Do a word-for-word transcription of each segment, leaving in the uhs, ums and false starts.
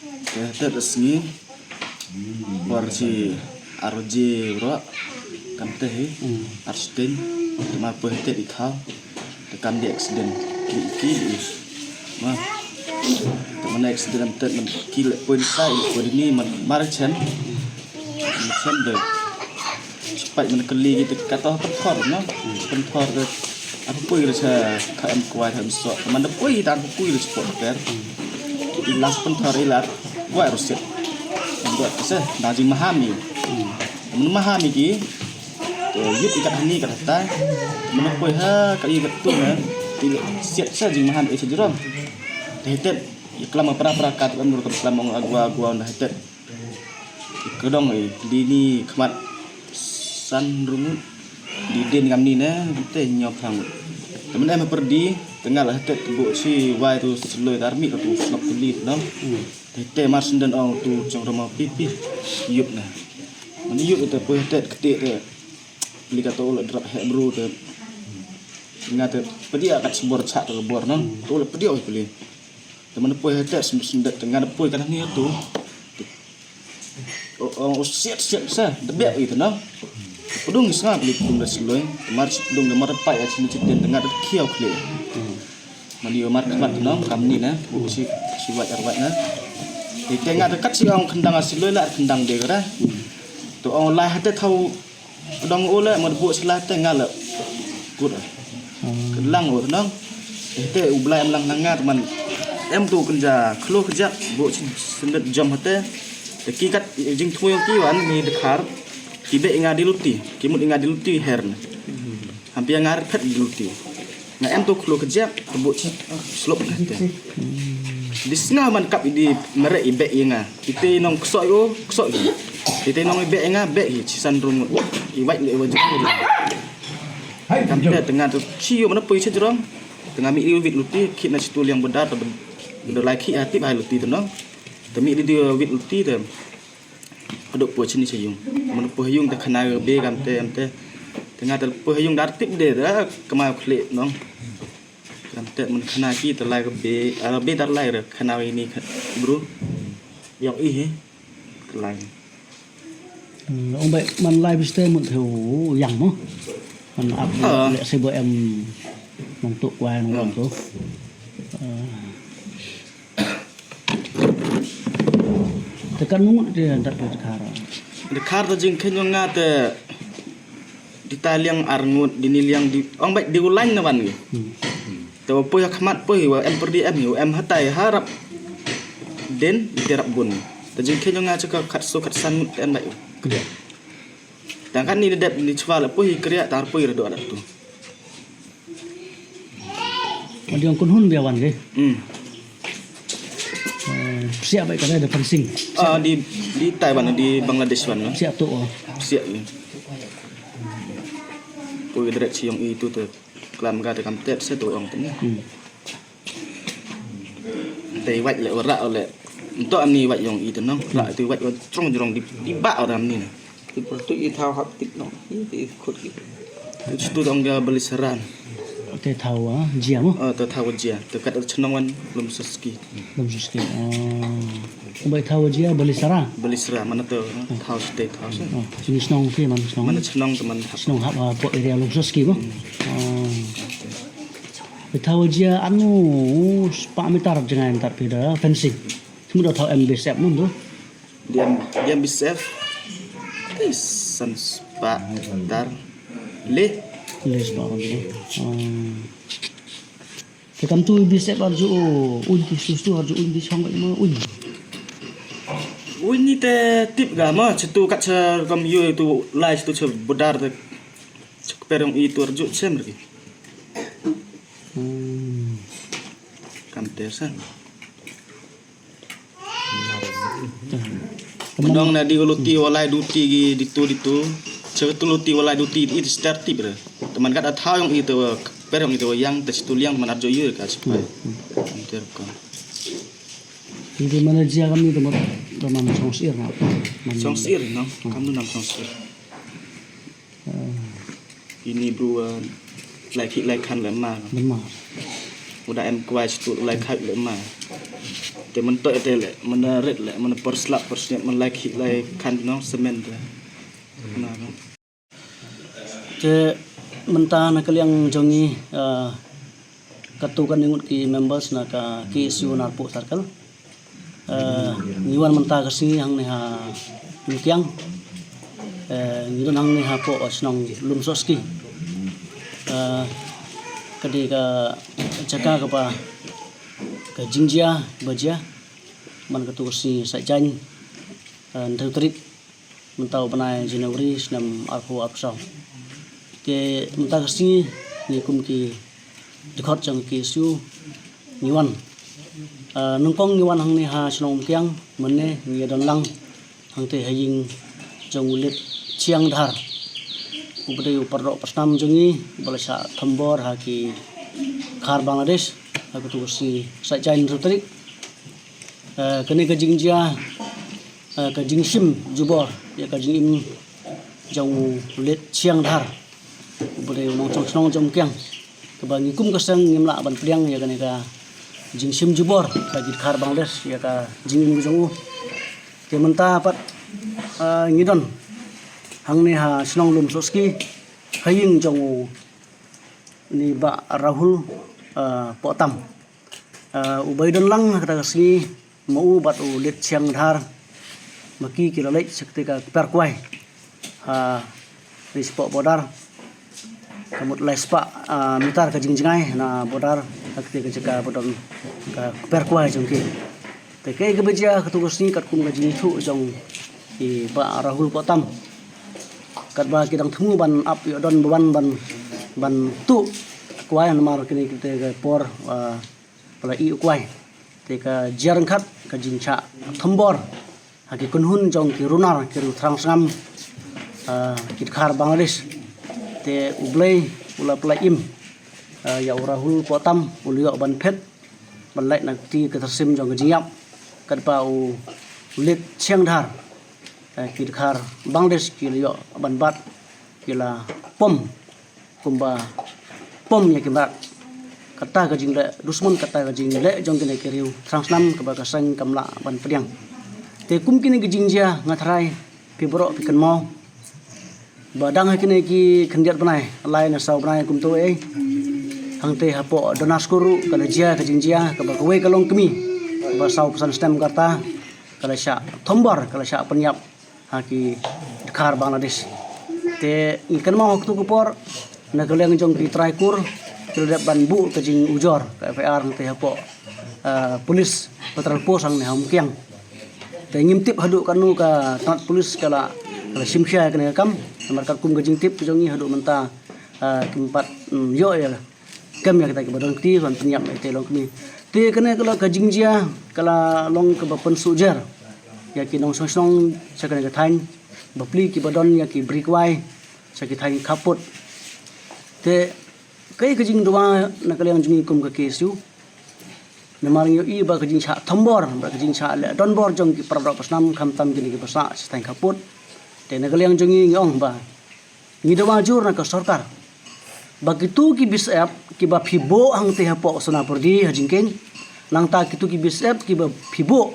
Te tet sngi. Por chi arje bro. Kam te hi. Arsteng. Te mar poi tet i thaw. Te kam di accident. Di ki di. Ma. Te mana accident tet man ki le poi di sai poi di ni man mar chen. Chen de. Spike man kali kita kata pynthor no. Pynthor de. Apa poi de sa ka em kwai em so. Man de poi tan apa poi de sport per. Ilas pynthor ilar. Wai rusit. Buat sa na jing mahami. Mun mahami ki. Yut ikat hani kat hatai. Mun poi ha ka ikat tu na. Siat sa jing mahami sa jrong. Hetet. Iklam pra pra kat am ru kam klam ong agwa agwa na hetet. Kedong i di ni khmat san rungut di din ngam ni ne te nyop thang. Temen em perdi tengal hetet bu si wai tu seloi darmi tu snop tu li no. Te mar senden ong tu chong roma pipi yup na. Mani yup te poi hetet kete te li ka to le drop he bru te. Nga te pedi akat sebor chak te bor no. Tu le pedi oi peli. Temen poi hetet sem- sendet tengal poi kana ni tu. O, o, o, siat, siat, sa, de bek itu, no. Pedung ni sngap ni pedung da siloi, mar si pedung da mar pai asin ni citen tengah da kiau kle. Mani o mar khmat, no, kam ni, na, bu si, si wat ar wat, na. Di tengah dekat si ong kendang asiloi la kendang de kara. Tu ong lai hate tau pedung o la mar bu si la tengah la. Kut. Lang o, no. Te u Blai em lang na nga teman. Em tu kenja khlo kejak bu sendet jom hate. Te ki kat jingthmu ïong ki wan ni dekhar. Ki beh nga di luti, ki mut nga di luti her na. Hampir nga phet di luti. Nga em tu khlo kejak bu slop hate. Di snga man kap di mere i beh i nga. Ite nong ksoi o, ksoi. Ite nong i beh i nga, beh i chisan rungut. I wait le wajib. Kam te tengah tu chi yo mana poi chi jrong. Tengah mi i wit luti, khit na chitu liang bedar, ta bed-, bedar lai khit hati bahai luti tu no. Te mi di di wit luti te. Hadok poi chini sa yung. Mana poi yung te khana be kam te, am te. Tengah te poi yung dar tip de da kemai khle no. Kam te mun khana ki te lai be, ala be dar lai re khana ini bru. Yong i he. Te lai. Ong bai man lai biste mut heu yang mo. Man ap le se bo em mong tu kwai mong tu. Te kan mung te dat te khara. Te khar te jingkheiñ ïong nga te di ta liang arngut di ni liang di ong bai di u lain na wan ngi. Te wa poi ha khmat poi wa em perdi em hi wa em hatai harap den di rap bun. Te jingkheiñ ïong nga chaka khat so khat san ngut te em bai. Tang kan ni dep ni chwa la poi kriya tar poi redo adat tu. Adi ong kun hun bia wan ke. Hmm. Siap baik kada ada fencing. Ah di di Taiwan di Bangladesh wan. Siap tu oh. Siap ni. Poi direct siong itu tu. Klam ga te kam tet se tu ong teng. Hmm. Te wait le ora le. Nto amni wait yong i tenong. Ra te wait wa trong jrong di di ba ora amni ne. Ti pertu i thaw hap tik nong. I ti khut ki. Situ dong ga beli seran. Te thaw ah jia mo. Oh te thaw jia. Te kat chnong wan lum suski. Lum suski. Oh. Bai thaw jia beli sara. Beli sara mana te thaw ste thaw se. Oh, sini snong ke mana snong. Mana chnong te mana. Snong hap po area lum suski mo. Oh. Thaw jia anu spah meter jngai entar pida fencing. Semua dah thaw M B S F mun tu. Dia dia B S F. San spah meter. Le. Le spah meter. Te kam tu B S F arju un ti stu stu arju un ti song ma un. Un ni te tip ga ma chetu kat cha kam yo tu lai chetu che bodar te. Chakper yong i tu arju chem ri. Hmm. Kam ter sa. Menong na di luti walai duti gi ditu ditu. Chetu luti walai duti i star tip re. Teman kat athaw yong i tu per yong i tu yang te chetu liang man arju yo ka chepai. Kam ter ka. Ini mana jia kami tu mana song sir na. Song sir no. Kam tu nam song sir. Ini bru lai khit lai khan le ma. Lama. Uda em kwai stu lai khat le ma. Te mynta te le, mynta rit le, mynta por slap por sniat, mynta lai khih lai khan nong semen te. Na no. Te mynta na ka liang jong ngi, ah, katto katne ngut ki members na ka K S U Narpuh Circle. Ah, ngi wan mynta ka sngi hangne ha Umkiang. Eh, ngi don hangne hapoh shnong Lumsohski. Ah, ka dei ka jaka kaba ka jingjia ba jia man katto ka sngi Saitjaiñ, eh, hynriew tarik mynta u bnai January snem arphew arphew saw. Te mynta ka sngi ngi kum ki dkhot jong K S U ngi wan. Ah, nyngkong ngi wan hangne ha shnong Umkiang, mynne ngi don lang hangtei ha ïing jong u Lit Chiang Dhar, uba dei u paralok pansnam jong ngi uba la shah thombor ha ki dkhar Bangladesh ha katto ka sngi Saitjaiñ hynriew tarik. Eh, kane ka jingjia, eh, ka jingshim jubor ïa ka jingim jong u Lit Chiang Dhar, uba dei u nongshong shnong jong Umkiang, kaba ngi kum ka seng ngim lah ban pdiang ïa kane ka jingshim jubor ka jingdkhar Bangladesh ïa ka jingim ka jong u. Te mynta pat, ah, ngi don hangne ha shnong Lumsohski ha ïing jong u ni Bah Rahul, ah, Pohtam. Ah, uba i don lang ha kata ka sngi, ma u bad u Lit Chiang Dhar, ma ki ki la leit sha kata ka kper kwai ha ri spah border. Ka mut lai spah, ah, mitar ka jingjngai na border, ha kata ka jaka ba don ka kper kwai jong ki. Te kaei kaba jia katto ka sngi katkum ka jingïathuh jong i Bah Rahul Pohtam, katba ki dang thmu ban ap ïoh don ba wan ban, ban tuh kwai namar kine kita ka por, ah, ba la ih u kwai. Te ka jia ryngkat ka jingshah thombor ha ki kynhun jong ki runar ki riewthrang sngam, ah, ki dkhar Bangladesh. Te U Blei u la pynlait im, ah, ïa u Rahul Pohtam, u la ïoh ban phet ban lait na kti ka tyrsim jong ka jingïap, katba u Lit Chiang Dhar, ah, ki dkhar Bangladesh ki la ïoh ban bat, ki la pom kumba pom ïa ki mrad. Kata ka jingleh dusmon, kata ka jingleh jong kine ki riewthrang sngam kaba ka seng kam lah ban pdiang. Te kum kine ki jingjia nga tharai phi baroh phi kynmaw ba dang ha kine ki khyndiat bnai, lai ne saw bnai kumto ei, hangtei hapoh Dona Skur ruh ka la jia ka jingjia kaba kawei ka longkmie kaba saw phew san snem ka rta ka la shah thombor, ka la shah pynïap ha ki dkhar Bangladesh. Te ngi kynmaw ha katu ka por na ka liang jong ki trai kur ki la dep ban buh ka jingujor, ka F I R hangtei hapoh, ah, police, patrol post hangne ha Umkiang. Te ngim tip haduh katno ka tnat police ka la, ka la shim shai kane ka kam. Namar katkum ka jingtip jong ngi haduh mynta, ah, kim pat, mm, ïoh ïa kem ïa kita kiba don kti ban pynïap ïa kita longkmie. Te kane ka la ka jingjia ka la long kaba pynsuh jer ïa ki nongshong shnong sha kane ka thaiñ, bapli kiba don ïa ki bri kwai sha ki thaiñ khappud. Te kaei ka jingdawa na ka liang jong ngi kum ka K S U? Namar ngi ïohi ba ka jingshah thombor, ba ka jingshah leh donbor jong ki paralok pansnam, khamtam kine kiba sah sha thaiñ khappud. Te na ka liang jong ngi ngi ong ba ngi dawa jur na ka sorkar ba kito ki B S F kiba phi buh hangtei hapoh Sonapyrdi ha jingkieng, nangta kito ki B S F kiba phi buh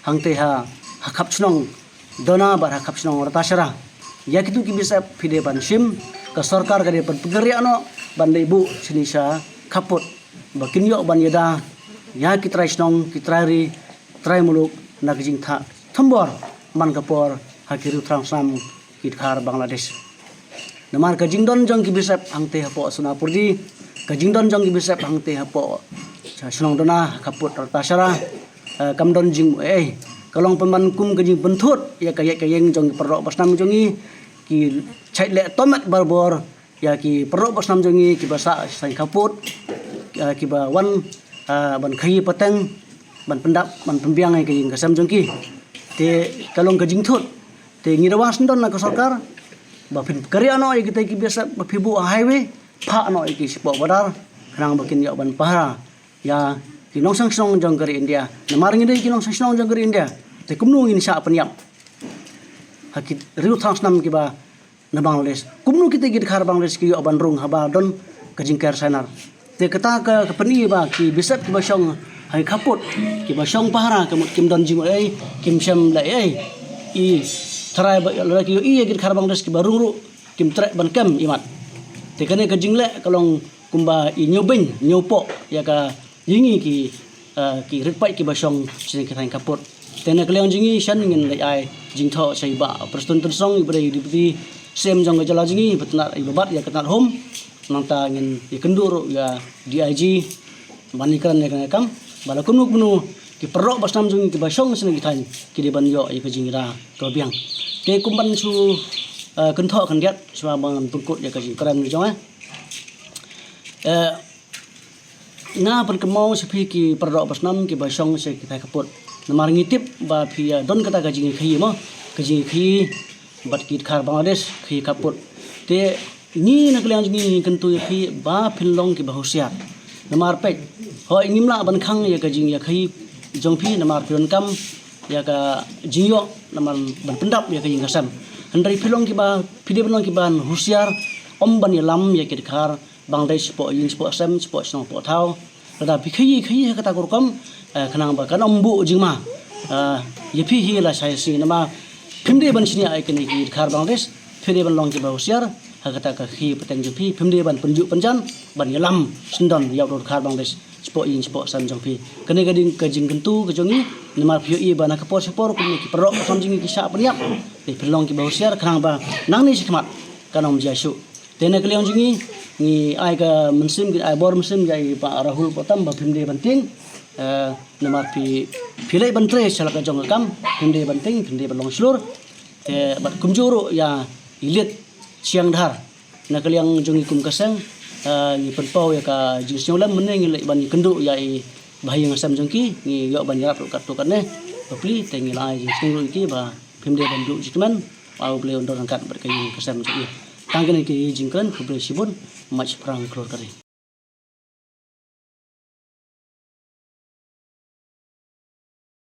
hangtei ha, ha khap shnong Dona bad ha khap shnong Ratasahara. Ïa kito ki B S F phi dei ban shim, ka sorkar ka dei ban pynkynriah noh ban leit buh shane sha khappud ba kin ïoh ban ïada ïa ki trai shnong, ki trai ri, trai muluk na ka jingthah thombor man ka por ha ki riewthrang sngam ki dkhar Bangladesh. Namar ka jingdon jong ki B S F hangtei hapoh Sonapyrdi, ka jingdon jong ki B S F hangtei hapoh shnong Dona, khappud Ratasahara, eh, kam don jingmut ei. Ka long pynban kum ka jingpynthut ïa ka ïaid ka ïeng jong ki paralok pansnam jong ngi, ki shait leh tomet barabor ïa ki paralok pansnam jong ngi kiba sah sha thaiñ khappud, eh, kiba wan, eh, ban khaïi pateng, ban pyndap, ban pynbiang ïa ka ïing ka sem jong ki. Te ka long ka jingthut. Te ngi dawa sngewdon na ka sorkar ba phin kynriah noh ïa kita ki B S F ba phi buh ha highway, phah noh ïa ki shapoh border, khnang ba kin ïoh ban pahara ïa ki nongshong shnong jong ka ri India. Namar ngi dei ki nongshong shnong jong ka ri India, te kumno ngin shah pynïap ha ki riewthrang shnam kiba na Bangladesh? Kumno kita ki dkhar Bangladesh ki ïoh ban rung haba don ka jingker sainar? Te kata ka, ka pyni ba ki B S F kiba shong Hai khappud kiba shong pahara ka mut kim don jingmut ei, kim shem leh ei. I trai ba lada ki ïohi ïa ki dkhar Bangladesh kiba rung ruh kim treh ban kem imat. Te kane ka jingleh ka long kumba i ñiewbeiñ ñiewpoh ïa ka ïa ngi ki, eh, ki rit paid kiba shong shane ki thaiñ khappud. Te na ka liang jong ngi shen ngin leit ai jingthoh sha i Bah Prestone Tynsong iba dei Deputy C M jong ka jylla jong ngi iba tnat iba bat ïa ka tnat home. Nangta ngin ïakynduh ruh ïa D I G ban ïakren ïa kane ka kam ba la kumno kumno ki paralok basnam jong ngi kiba shong shane ki thaiñ ki dei ban ïoh ïa ka jingïada kaba biang. Te kum ban shu, eh, kynthoh khyndiat shuwa ban pynkut ïa ka jingkren jong nga. Eh, nga pynkynmaw sha phi ki paralok basnam kiba shong sha ki thaiñ khappud. Namar ngi tip ba phi ïa don kata ka jingïakhaïi mo, ka jingïakhaïi bad ki dkhar Bangladesh, khaïi khappud. Te ngi na ka liang jong ngi ngi kyntu ïa phi ba phin long kiba husiar. Namar peit, hooid ngim lah ban khang ïa ka jingïakhaïi jong phi namar phi donkam ïa ka jingïoh namar ban pyndap ïa ka ïing ka sem. Hynrei phi long kiba, phi dei ban long kiba husiar, ym ban ïalam ïa ki dkhar Bangladesh shapoh ïing shapoh sem, shapoh shnong shapoh thaw. Lada phi khaïi khaïi ha kata ka rukom, eh, khnang ba kan ym buh jingma, eh, ïa phi hi la shai sngi namar phim dei ban shaniah ïa kine ki dkhar Bangladesh. Phi dei ban long kiba husiar ha kata ka khaïi pateng jong phi, phim dei ban pynjuh pynjan ban ïalam syndon ïa u dkhar Bangladesh shapoh ïing shapoh sem jong phi. Kane ka dei ka jingkyntu ka jong ngi namar phi ïohi ba na ka por sha por kumne ki paralok basnam jong ngi ki shah pynïap. Te phin long kiba husiar khnang ba nangne shakhmat kan ym jia shuh. Te na ka liang jong ngi ngi ai ka mynsiem, ngi ai bor mynsiem ïa i Bah Rahul Potam ba phim dei ban tieng. Eh, namar phi, phi leit ban trei sha la ka jong ka kam, phim dei ban tieng, phim dei ban long shlur. Te bad kumjuh ruh ïa i Lit Chiang Dhar. Na ka liang jong ngi kum ka seng, eh, ngi pynpaw ïa ka jingsngewlem mynne ngi leit ban ïakynduh ïa i Bah Ïing Hasem jong ki, ngi ïoh ban ïarap ruh katto katne. Bapli te ngi la ai jingsngew ruh ïa ki ba phim dei ban duh jingkmen, ba U Blei un don ryngkat bad ka ïing ka sem jong i. Tang kine ki jingkren, khublei shibun, mait shaphrang khlur ka ri.